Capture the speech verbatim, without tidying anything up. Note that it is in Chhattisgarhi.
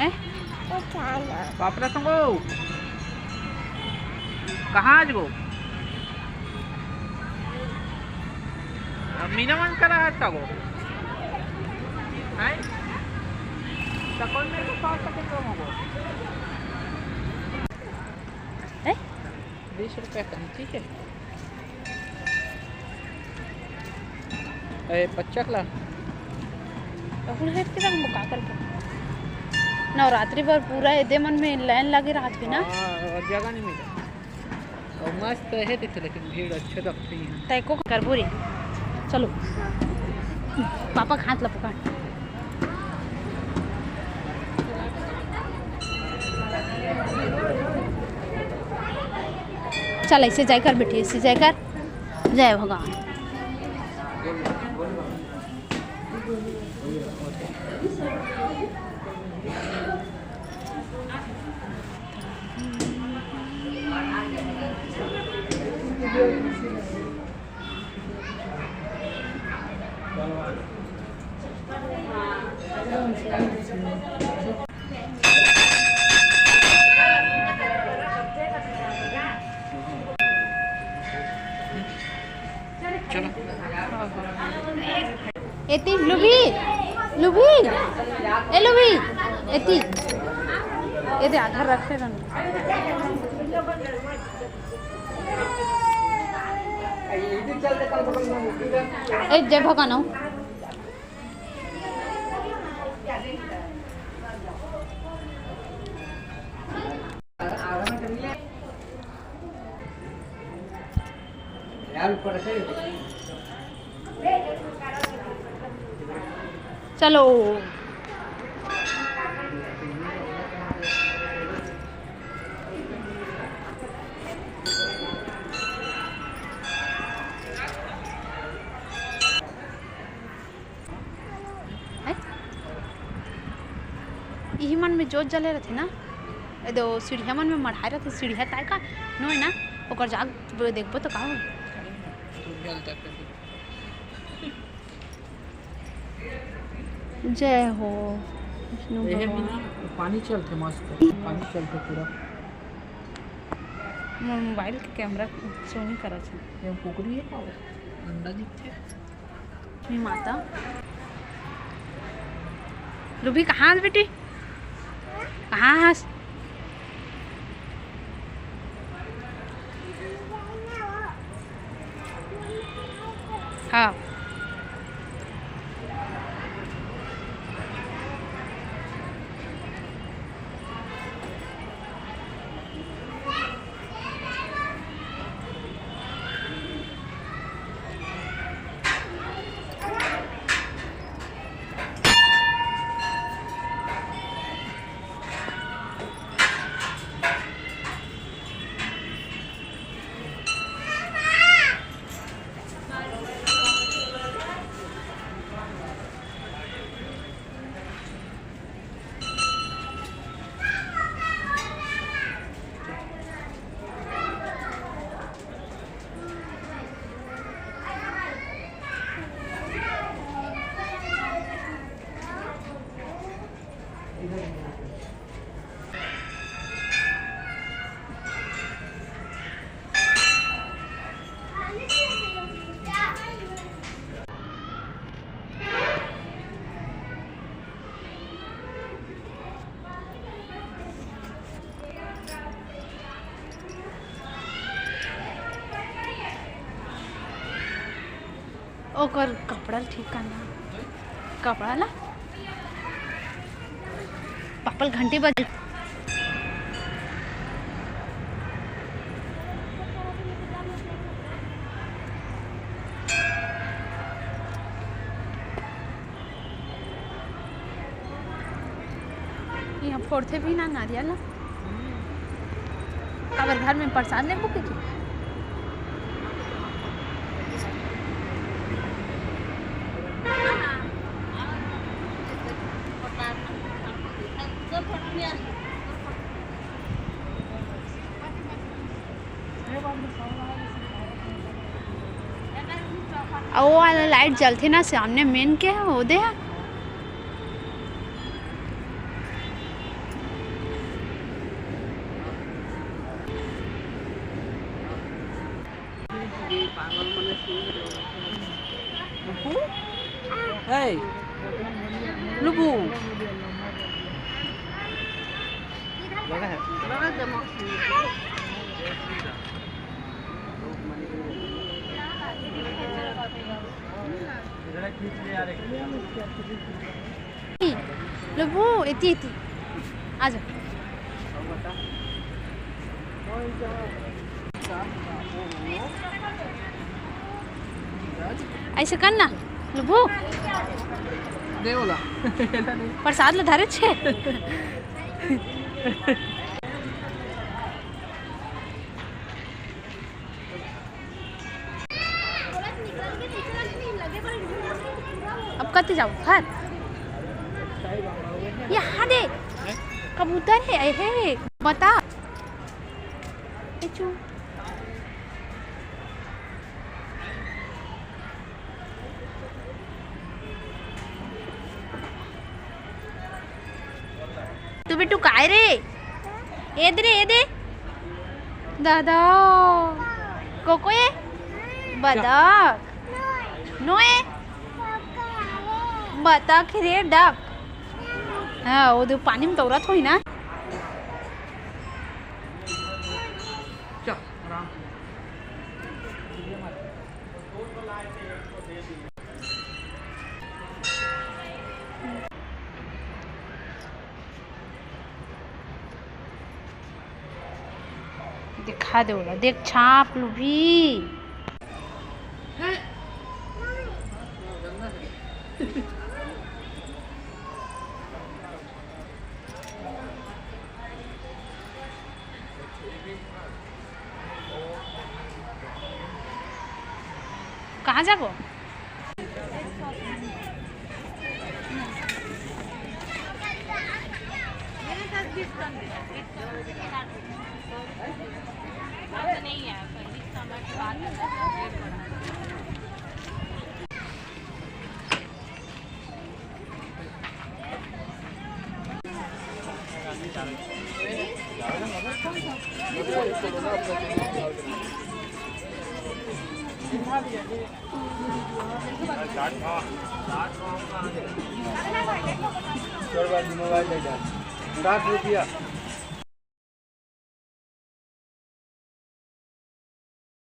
हैं? पापड़ा संगो। कहाँ आज गो? मीना मन करा आज का गो? हैं? सकल में तो पाँच पैकेट कम होगो। हैं? बीस रुपया कम, ठीक है। ए, पच्चक ला। अहुल है कि रंग का करके। नवरात्रि बर पूरा एदे मन में लाइन लगे रहत हे ना। हाँ, और जगह नहीं मिला। और मस्त है देखे, लेकिन भीड़ अच्छे लगते हैं। तय को करबो रे। चलो। पापा के हाथ ला पकड़। चल, ऐसे जाय कर बेटी, ऐसे जाय कर। जय भगवान। चलो। एती लुबी, लुबी, ए लुबी, एती, एती आधा रखे रहन। ए जय भगवान। चलो। हैं? इही मन में जोत जले रथे ना, ए दो सीढ़िया मन में मढ़ाए रथे, सीढ़िया ताय का नो है ना, ओकर जाग देखबो तो का हो। जय हो विष्णु एहे में भगवान। ना पानी चलथे मस्त, पानी चलथे पूरा। मोर मोबाइल के कैमरा शो नहीं करत हे। ये कुकरी है का? अंडा दिखथे। हे माता। रूबी, कहाँ हस बेटी? कहाँ हस? हाँ। ओकर कपड़ा ठीक करना, कपड़ा ला पापल घंटी बज। ये हम फोड़थे भी ना नारियल ला। काबर घर में प्रसाद लेबो के? अउ वो वाला लाइट जलथे ना सामने मेन के, वो दे। ए, लुबू। लुबू, एती, एती। आ जा। ऐसे कर ना, लुबू। दे बोला। प्रसाद ला धरे छे। अब कति जाओ घर? यहाँ दे, कबूतर है, ए, हे, बता। ए, चू। तू बिट्टू काय रे? ए दे रे, ए दे। दादा। कोको ये? बदक। नोए? बतख रे, डक। हाँ, वो दे पानी में तौरत होही ना। चल, आराम से। दिखा दे ओला, देख छाप लुभी। कहाँ जाबो? साठ रुपया।